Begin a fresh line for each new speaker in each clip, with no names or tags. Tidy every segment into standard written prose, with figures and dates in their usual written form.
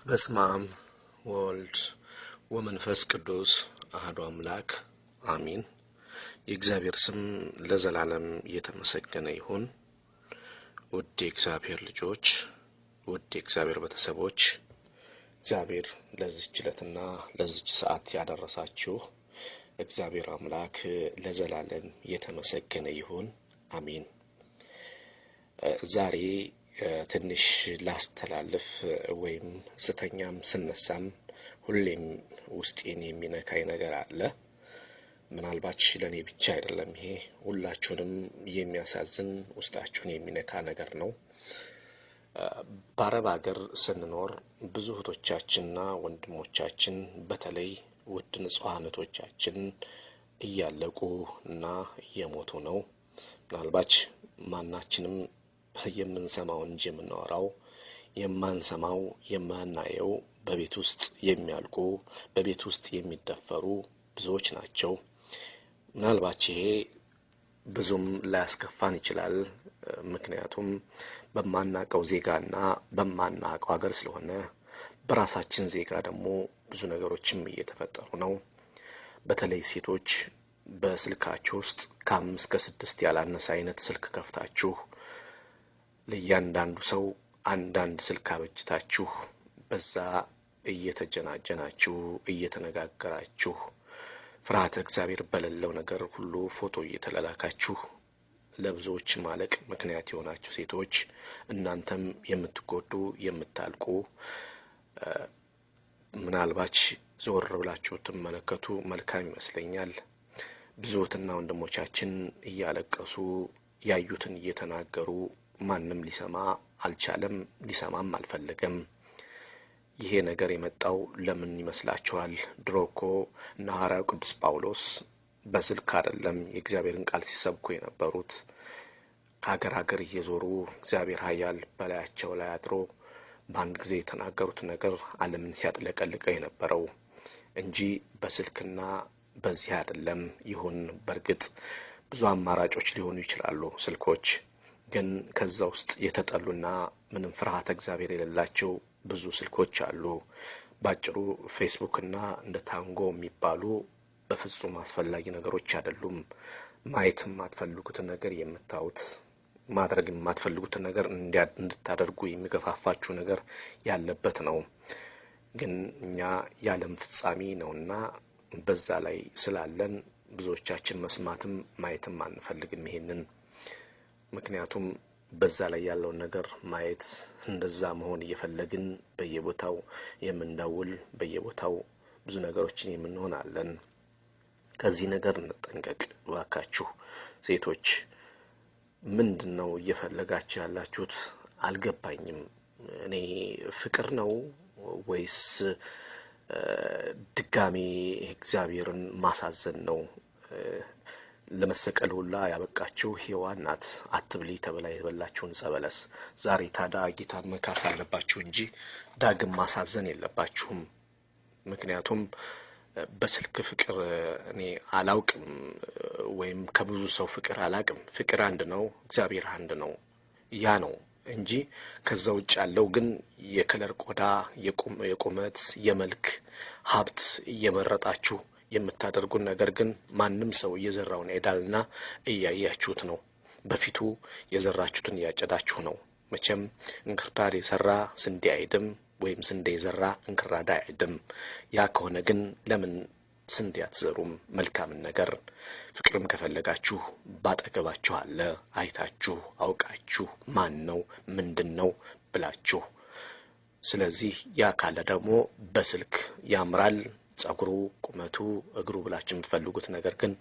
በስመ አብ ወወልድ ወመንፈስ ቅዱስ አሐዱ አምላክ አሚን። የእግዚአብሔር ስም ለዘላለም እየተመሰገነ ይሁን። ውድ የእግዚአብሔር ልጆች፣ ውድ የእግዚአብሔር ቤተሰቦች፣ እግዚአብሔር ለዚች ዕለትና ለዚች ሰዓት ያደረሳችሁ እግዚአብሔር አምላክ ለዘላለም እየተመሰገነ ይሁን፣ አሚን። ዛሬ ትንሽ ላስተላልፍ ወይም ስተኛም ስነሳም ሁሌም ውስጤን የሚነካኝ ነገር አለ። ምናልባች ለእኔ ብቻ አይደለም፣ ይሄ ሁላችሁንም የሚያሳዝን ውስጣችሁን የሚነካ ነገር ነው። በአረብ ሀገር ስንኖር ብዙ እህቶቻችንና ወንድሞቻችን፣ በተለይ ውድ ንጹሐን እህቶቻችን እያለቁ እና እየሞቱ ነው። ምናልባች ማናችንም የምንሰማው እንጂ የምናወራው የማንሰማው የማናየው በቤት ውስጥ የሚያልቁ፣ በቤት ውስጥ የሚደፈሩ ብዙዎች ናቸው። ምናልባች ይሄ ብዙም ላያስከፋን ይችላል። ምክንያቱም በማናቀው ዜጋና በማናቀው ሀገር ስለሆነ፣ በራሳችን ዜጋ ደግሞ ብዙ ነገሮችም እየተፈጠሩ ነው። በተለይ ሴቶች በስልካችሁ ውስጥ ከ5 ከ6 ያላነሰ አይነት ስልክ ከፍታችሁ፣ ለእያንዳንዱ ሰው አንዳንድ ስልክ አበጅታችሁ፣ በዛ እየተጀናጀናችሁ እየተነጋገራችሁ፣ ፍርሃተ እግዚአብሔር በሌለው ነገር ሁሉ ፎቶ እየተላላካችሁ ለብዙዎች ማለቅ ምክንያት የሆናችሁ ሴቶች፣ እናንተም የምትጎዱ የምታልቁ ምናልባች ዞር ብላችሁ ትመለከቱ መልካም ይመስለኛል። ብዙ እህትና ወንድሞቻችን እያለቀሱ ያዩትን እየተናገሩ ማንም ሊሰማ አልቻለም፣ ሊሰማም አልፈለገም። ይሄ ነገር የመጣው ለምን ይመስላችኋል? ድሮ እኮ እነ ሐዋርያው ቅዱስ ጳውሎስ በስልክ አይደለም የእግዚአብሔርን ቃል ሲሰብኩ የነበሩት። ከሀገር ሀገር እየዞሩ እግዚአብሔር ኃያል በላያቸው ላይ አድሮ በአንድ ጊዜ የተናገሩት ነገር ዓለምን ሲያጥለቀልቀው የነበረው እንጂ በስልክና በዚህ አይደለም። ይሁን በእርግጥ ብዙ አማራጮች ሊሆኑ ይችላሉ ስልኮች፣ ግን ከዛ ውስጥ የተጠሉና ምንም ፍርሃተ እግዚአብሔር የሌላቸው ብዙ ስልኮች አሉ። ባጭሩ ፌስቡክና እንደ ታንጎ የሚባሉ በፍጹም አስፈላጊ ነገሮች አይደሉም። ማየት የማትፈልጉትን ነገር የምታዩት፣ ማድረግ የማትፈልጉትን ነገር እንድታደርጉ የሚገፋፋችሁ ነገር ያለበት ነው። ግን እኛ የዓለም ፍጻሜ ነውና በዛ ላይ ስላለን ብዙዎቻችን መስማትም ማየትም አንፈልግም ይሄንን። ምክንያቱም በዛ ላይ ያለውን ነገር ማየት እንደዛ መሆን እየፈለግን በየቦታው የምንደውል፣ በየቦታው ብዙ ነገሮችን የምንሆን አለን። ከዚህ ነገር እንጠንቀቅ እባካችሁ ሴቶች። ምንድን ነው እየፈለጋችሁ ያላችሁት? አልገባኝም። እኔ ፍቅር ነው ወይስ ድጋሜ እግዚአብሔርን ማሳዘን ነው? ለመሰቀል ሁላ ያበቃችው ሔዋን ናት። አትብሊ ተብላ የበላችውን ዕፀ በለስ። ዛሬ ታዲያ ጌታን መካስ አለባችሁ እንጂ ዳግም ማሳዘን የለባችሁም። ምክንያቱም በስልክ ፍቅር እኔ አላውቅም፣ ወይም ከብዙ ሰው ፍቅር አላውቅም። ፍቅር አንድ ነው፣ እግዚአብሔር አንድ ነው። ያ ነው እንጂ ከዛ ውጭ ያለው ግን የ color ቆዳ፣ የቁመት፣ የመልክ፣ ሀብት እየመረጣችሁ የምታደርጉን ነገር ግን ማንም ሰው እየዘራውን ይሄዳልና እያያችሁት ነው። በፊቱ የዘራችሁትን እያጨዳችሁ ነው። መቼም እንክርዳድ የዘራ ስንዴ አይድም፣ ወይም ስንዴ የዘራ እንክርዳድ አይድም። ያ ከሆነ ግን ለምን ስንዴ አትዘሩም? መልካምን ነገር ፍቅርም ከፈለጋችሁ ባጠገባችሁ አለ። አይታችሁ አውቃችሁ ማን ነው ምንድን ነው ብላችሁ። ስለዚህ ያ ካለ ደግሞ በስልክ ያምራል ጸጉሩ፣ ቁመቱ፣ እግሩ ብላችሁ የምትፈልጉት ነገር ግን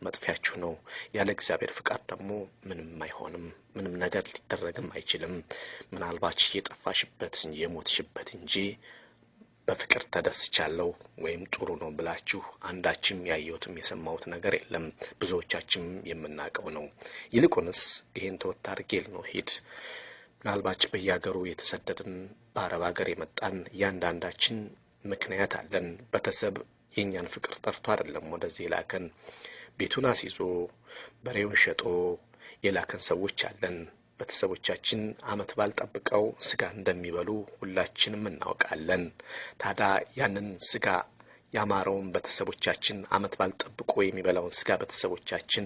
መጥፊያችሁ ነው። ያለ እግዚአብሔር ፍቃድ ደግሞ ምንም አይሆንም። ምንም ነገር ሊደረግም አይችልም። ምናልባች የጠፋሽበት የሞትሽበት እንጂ በፍቅር ተደስቻለሁ ወይም ጥሩ ነው ብላችሁ አንዳችም ያየሁትም የሰማሁት ነገር የለም። ብዙዎቻችንም የምናውቀው ነው። ይልቁንስ ይህን ተወት አድርጌ ነው ሂድ። ምናልባች በየሀገሩ የተሰደድን፣ በአረብ ሀገር የመጣን እያንዳንዳችን ምክንያት አለን። ቤተሰብ የእኛን ፍቅር ጠርቶ አይደለም ወደዚህ የላከን። ቤቱን አስይዞ በሬውን ሸጦ የላከን ሰዎች አለን። ቤተሰቦቻችን ዓመት በዓል ጠብቀው ስጋ እንደሚበሉ ሁላችንም እናውቃለን። ታዲያ ያንን ስጋ ያማረውን ቤተሰቦቻችን ዓመት በዓል ጠብቆ የሚበላውን ስጋ ቤተሰቦቻችን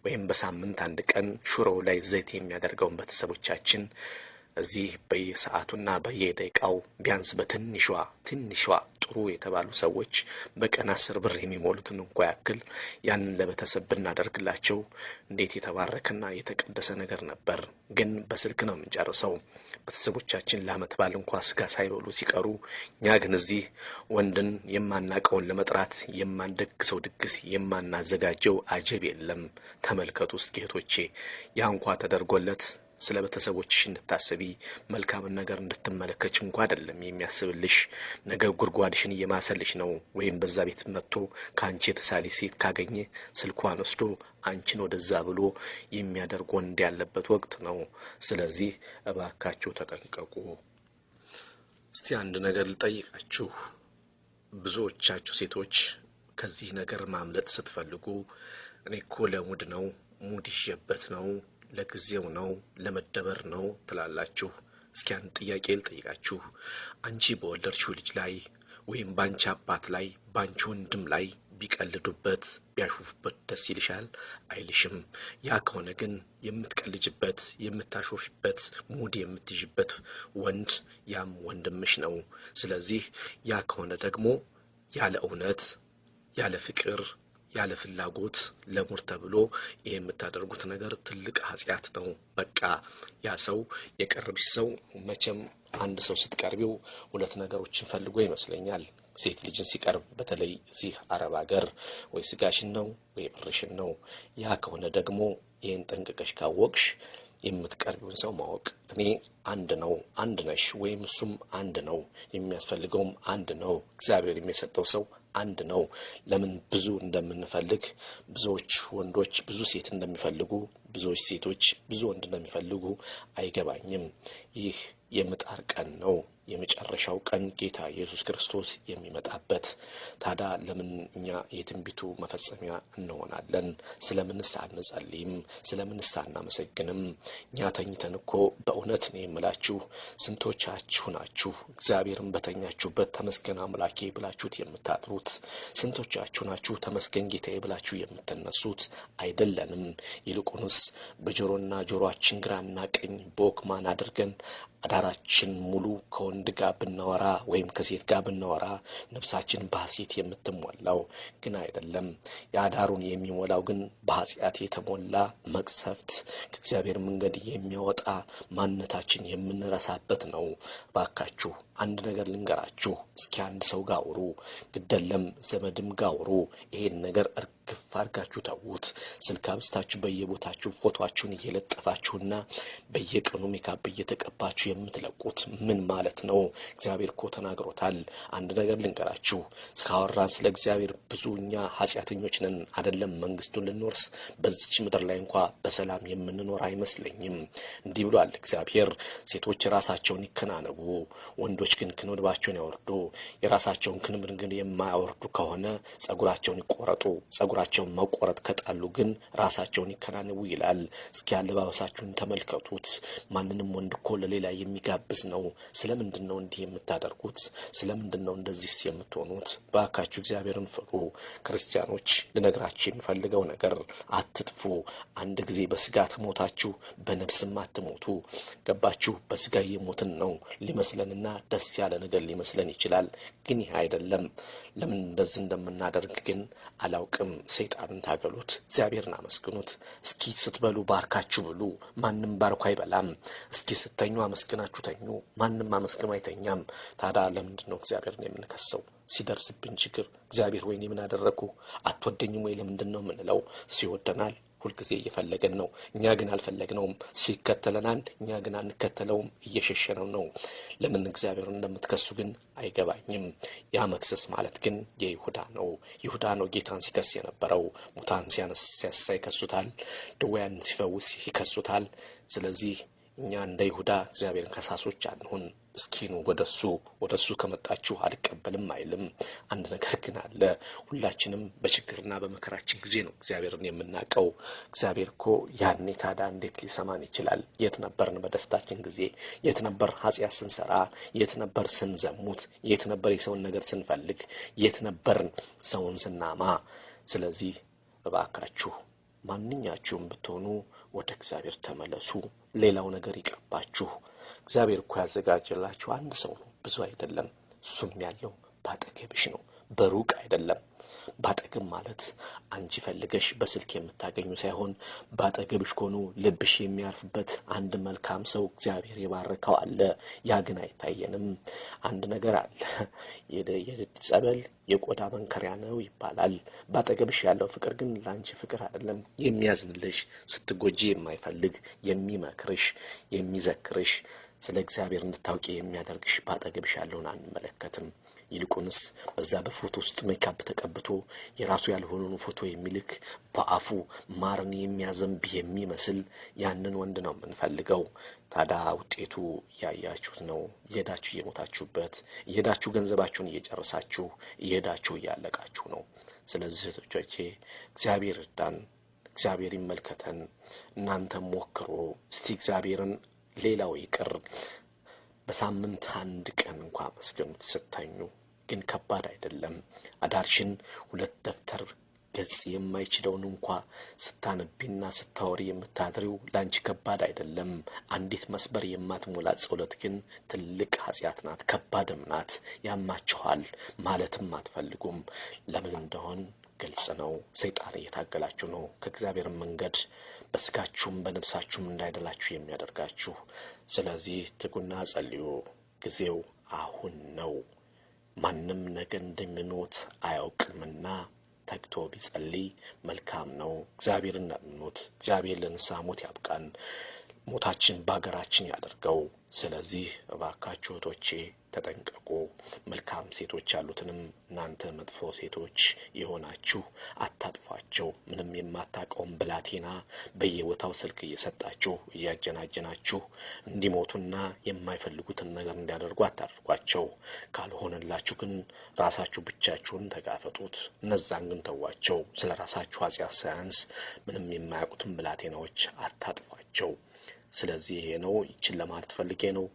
ወይም በሳምንት አንድ ቀን ሽሮው ላይ ዘይት የሚያደርገውን ቤተሰቦቻችን እዚህ በየሰዓቱና በየደቂቃው ቢያንስ በትንሿ ትንሿ ጥሩ የተባሉ ሰዎች በቀን 10 ብር የሚሞሉትን እንኳ ያክል ያንን ለቤተሰብ ብናደርግላቸው እንዴት የተባረከና የተቀደሰ ነገር ነበር። ግን በስልክ ነው የምንጨርሰው። ቤተሰቦቻችን ለዓመት በዓል እንኳ ስጋ ሳይበሉ ሲቀሩ፣ እኛ ግን እዚህ ወንድን የማናቀውን ለመጥራት የማንደግሰው ድግስ የማናዘጋጀው አጀብ የለም። ተመልከቱ እስኪ እህቶቼ፣ ያ እንኳ ተደርጎለት ስለ ቤተሰቦችሽ እንድታስቢ መልካምን ነገር እንድትመለከች እንኳ አይደለም የሚያስብልሽ። ነገ ጉድጓድሽን እየማሰልሽ ነው። ወይም በዛ ቤት መጥቶ ከአንቺ የተሳለ ሴት ካገኘ ስልኳን ወስዶ አንቺን ወደዛ ብሎ የሚያደርግ ወንድ ያለበት ወቅት ነው። ስለዚህ እባካችሁ ተጠንቀቁ። እስቲ አንድ ነገር ልጠይቃችሁ። ብዙዎቻችሁ ሴቶች ከዚህ ነገር ማምለጥ ስትፈልጉ እኔ እኮ ለ mood ነው፣ mood ይዤበት ነው፣ ለጊዜው ነው፣ ለመደበር ነው ትላላችሁ። እስኪ አንድ ጥያቄ ልጠይቃችሁ። አንቺ በወለድሽው ልጅ ላይ ወይም ባንቺ አባት ላይ፣ ባንቺ ወንድም ላይ ቢቀልዱበት ቢያሾፉበት ደስ ይልሻል አይልሽም? ያ ከሆነ ግን የምትቀልጅበት፣ የምታሾፊበት፣ mood የምትይዥበት ወንድ ያም ወንድምሽ ነው። ስለዚህ ያ ከሆነ ደግሞ ያለ እውነት፣ ያለ ፍቅር፣ ያለ ፍላጎት ለ mood ተብሎ ይህ የምታደርጉት ነገር ትልቅ ኃጢአት ነው። በቃ ያ ሰው የቀረብሽ ሰው መቼም አንድ ሰው ስትቀርቢው ሁለት ነገሮችን ፈልጎ ይመስለኛል። ሴት ልጅን ሲቀርብ በተለይ እዚህ አረብ ሀገር ወይ ስጋሽን ነው ወይ ብርሽን ነው። ያ ከሆነ ደግሞ ይህን ጠንቅቀሽ ካወቅሽ የምትቀርቢውን ሰው ማወቅ፣ እኔ አንድ ነው፣ አንድ ነሽ ወይም እሱም አንድ ነው፣ የሚያስፈልገውም አንድ ነው፣ እግዚአብሔር የሚሰጠው ሰው አንድ ነው። ለምን ብዙ እንደምንፈልግ፣ ብዙዎች ወንዶች ብዙ ሴት እንደሚፈልጉ፣ ብዙዎች ሴቶች ብዙ ወንድ እንደሚፈልጉ አይገባኝም። ይህ የምጣር ቀን ነው፣ የመጨረሻው ቀን ጌታ ኢየሱስ ክርስቶስ የሚመጣበት። ታዲያ ለምን እኛ የትንቢቱ መፈጸሚያ እንሆናለን? ስለምንስ አንጸልይም? ስለምንስ አናመሰግንም? እኛ ተኝተን እኮ በእውነት ነው የምላችሁ፣ ስንቶቻችሁ ናችሁ እግዚአብሔርን በተኛችሁበት ተመስገን አምላኬ ብላችሁት የምታድሩት? ስንቶቻችሁ ናችሁ ተመስገን ጌታዬ ብላችሁ የምትነሱት? አይደለንም። ይልቁንስ በጆሮና ጆሮአችን ግራና ቀኝ በወክማን አድርገን አዳራችን ሙሉ ከወንድ ጋር ብናወራ ወይም ከሴት ጋር ብናወራ ነፍሳችን በሐሴት የምትሞላው ግን አይደለም። የአዳሩን የሚሞላው ግን በኃጢአት የተሞላ መቅሰፍት፣ ከእግዚአብሔር መንገድ የሚያወጣ ማንነታችን የምንረሳበት ነው። ባካችሁ አንድ ነገር ልንገራችሁ። እስኪ አንድ ሰው ጋር አውሩ፣ ግደለም ዘመድም ጋር አውሩ። ይሄን ነገር እርግፍ አድርጋችሁ ተዉት። ስልክ አብዝታችሁ በየቦታችሁ ፎቶአችሁን እየለጠፋችሁና በየቀኑ ሜካፕ እየተቀባችሁ የምትለቁት ምን ማለት ነው? እግዚአብሔር እኮ ተናግሮታል። አንድ ነገር ልንገራችሁ። እስካወራን ስለ እግዚአብሔር ብዙ እኛ ኃጢአተኞች ነን። አይደለም መንግስቱን ልንወርስ በዚች ምድር ላይ እንኳ በሰላም የምንኖር አይመስለኝም። እንዲህ ብሏል እግዚአብሔር፣ ሴቶች ራሳቸውን ይከናነቡ፣ ወንዶች ግን ክንብንባቸውን ያወርዱ። የራሳቸውን ክንብን ግን የማያወርዱ ከሆነ ጸጉራቸውን ይቆረጡ፣ ጸጉራቸውን መቆረጥ ከጣሉ ግን ራሳቸውን ይከናነቡ ይላል። እስኪ አለባበሳችሁን ተመልከቱት። ማንንም ወንድ እኮ ለሌላ የሚጋብዝ ነው። ስለምንድን ነው እንዲህ የምታደርጉት? ስለምንድን ነው እንደዚህስ የምትሆኑት? ባካችሁ እግዚአብሔርን ፍሩ። ክርስቲያኖች፣ ልነግራችሁ የሚፈልገው ነገር አትጥፉ። አንድ ጊዜ በስጋ ትሞታችሁ በነፍስም አትሞቱ። ገባችሁ? በስጋ የሞትን ነው ሊመስለንና ደስ ያለ ነገር ሊመስለን ይችላል። ግን ይህ አይደለም። ለምን እንደዚህ እንደምናደርግ ግን አላውቅም። ሰይጣንን ታገሉት፣ እግዚአብሔርን አመስግኑት። እስኪ ስትበሉ ባርካችሁ ብሉ። ማንም ባርኮ አይበላም። እስኪ ስተኙ አመስግናችሁ ተኙ። ማንም አመስግኖ አይተኛም። ታዲያ ለምንድን ነው እግዚአብሔርን የምንከሰው? ሲደርስብን ችግር እግዚአብሔር ወይኔ ምን አደረግኩ፣ አትወደኝም ወይ ለምንድን ነው የምንለው? ሲወደናል ሁልጊዜ እየፈለገን ነው። እኛ ግን አልፈለግነውም። ሲከተለናል፣ እኛ ግን አንከተለውም፣ እየሸሸነው ነው። ለምን እግዚአብሔርን እንደምትከሱ ግን አይገባኝም። ያ መክሰስ ማለት ግን የይሁዳ ነው። ይሁዳ ነው ጌታን ሲከስ የነበረው። ሙታን ሲያነሳ ይከሱታል፣ ድውያን ሲፈውስ ይከሱታል። ስለዚህ እኛ እንደ ይሁዳ እግዚአብሔርን ከሳሶች አንሁን። እስኪኑ ወደሱ ወደሱ ከመጣችሁ አልቀበልም አይልም። አንድ ነገር ግን አለ። ሁላችንም በችግርና በመከራችን ጊዜ ነው እግዚአብሔርን የምናውቀው። እግዚአብሔር እኮ ያኔ ታዲያ እንዴት ሊሰማን ይችላል? የት ነበርን በደስታችን ጊዜ? የት ነበር ኃጢአት ስንሰራ? የት ነበር ስንዘሙት? የት ነበር የሰውን ነገር ስንፈልግ? የት ነበርን ሰውን ስናማ? ስለዚህ እባካችሁ ማንኛችሁም ብትሆኑ ወደ እግዚአብሔር ተመለሱ። ሌላው ነገር ይቅርባችሁ። እግዚአብሔር እኮ ያዘጋጀላችሁ አንድ ሰው ነው፣ ብዙ አይደለም። እሱም ያለው ባጠገብሽ ነው፣ በሩቅ አይደለም። ባጠገብ ማለት አንቺ ፈልገሽ በስልክ የምታገኙ ሳይሆን ባጠገብሽ ሆኖ ልብሽ የሚያርፍበት አንድ መልካም ሰው እግዚአብሔር የባረከው አለ። ያ ግን አይታየንም። አንድ ነገር አለ። የድድ ጸበል የቆዳ መንከሪያ ነው ይባላል። ባጠገብሽ ያለው ፍቅር ግን ለአንቺ ፍቅር አይደለም። የሚያዝንልሽ፣ ስትጎጂ የማይፈልግ፣ የሚመክርሽ፣ የሚዘክርሽ፣ ስለ እግዚአብሔር እንድታውቂ የሚያደርግሽ ባጠገብሽ ያለውን አንመለከትም። ይልቁንስ በዛ በፎቶ ውስጥ ሜካፕ ተቀብቶ የራሱ ያልሆነውን ፎቶ የሚልክ፣ በአፉ ማርን የሚያዘንብ የሚመስል ያንን ወንድ ነው የምንፈልገው። ታዲያ ውጤቱ እያያችሁት ነው። እየሄዳችሁ እየሞታችሁበት፣ እየሄዳችሁ ገንዘባችሁን እየጨረሳችሁ፣ እየሄዳችሁ እያለቃችሁ ነው። ስለዚህ እህቶቼ እግዚአብሔር እርዳን፣ እግዚአብሔር ይመልከተን። እናንተም ሞክሮ እስቲ እግዚአብሔርን፣ ሌላው ይቅር በሳምንት አንድ ቀን እንኳ አመስግኑት ስተኙ። ግን ከባድ አይደለም። አዳርሽን ሁለት ደብተር ገጽ የማይችለውን እንኳ ስታነቢና ስታወሪ የምታድሪው ለአንቺ ከባድ አይደለም። አንዲት መስበር የማትሞላ ጸሎት ግን ትልቅ ኃጢአት ናት፣ ከባድም ናት። ያማችኋል፣ ማለትም አትፈልጉም። ለምን እንደሆን ግልጽ ነው። ሰይጣን እየታገላችሁ ነው። ከእግዚአብሔር መንገድ በስጋችሁም በነፍሳችሁም እንዳይደላችሁ የሚያደርጋችሁ። ስለዚህ ትጉና ጸልዩ። ጊዜው አሁን ነው። ማንም ነገ እንደሚሞት አያውቅምና ተግቶ ቢጸልይ መልካም ነው። እግዚአብሔርን ለምኑት። እግዚአብሔር ለንስሐ ሞት ያብቃን። ሞታችን በሀገራችን ያደርገው። ስለዚህ እባካችሁ እህቶቼ ተጠንቀቁ። መልካም ሴቶች ያሉትንም እናንተ መጥፎ ሴቶች የሆናችሁ አታጥፏቸው። ምንም የማታውቀውን ብላቴና በየቦታው ስልክ እየሰጣችሁ እያጀናጀናችሁ እንዲሞቱና የማይፈልጉትን ነገር እንዲያደርጉ አታደርጓቸው። ካልሆነላችሁ ግን ራሳችሁ ብቻችሁን ተጋፈጡት። እነዛን ግን ተዋቸው። ስለ ራሳችሁ ኃጢአት ሳያንስ ምንም የማያውቁትን ብላቴናዎች አታጥፏቸው። ስለዚህ ይሄ ነው። ይችን ለማለት ፈልጌ ነው።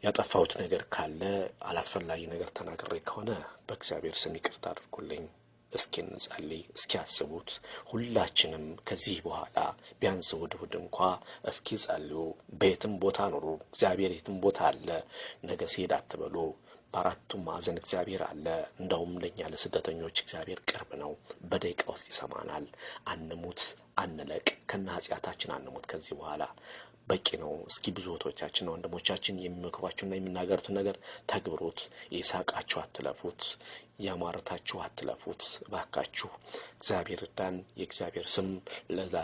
ያጠፋሁት ነገር ካለ፣ አላስፈላጊ ነገር ተናግሬ ከሆነ በእግዚአብሔር ስም ይቅርታ አድርጉልኝ። እስኪ እንጸልይ፣ እስኪ አስቡት። ሁላችንም ከዚህ በኋላ ቢያንስ እሑድ እሑድ እንኳ እስኪ ጸልዩ። በየትም ቦታ ኑሩ፣ እግዚአብሔር የትም ቦታ አለ። ነገ ሲሄድ አትበሉ። በአራቱም ማዕዘን እግዚአብሔር አለ። እንደውም ለእኛ ለስደተኞች እግዚአብሔር ቅርብ ነው። በደቂቃ ውስጥ ይሰማናል። አንሙት፣ አንለቅ፣ ከነ ኃጢአታችን አንሙት። ከዚህ በኋላ በቂ ነው። እስኪ ብዙ እህቶቻችንና ወንድሞቻችን የሚመክሯችሁና የሚናገሩትን ነገር ተግብሩት። የሳቃችሁ አትለፉት፣ ያማረታችሁ አትለፉት። እባካችሁ እግዚአብሔር እርዳን። የእግዚአብሔር ስም ለዛ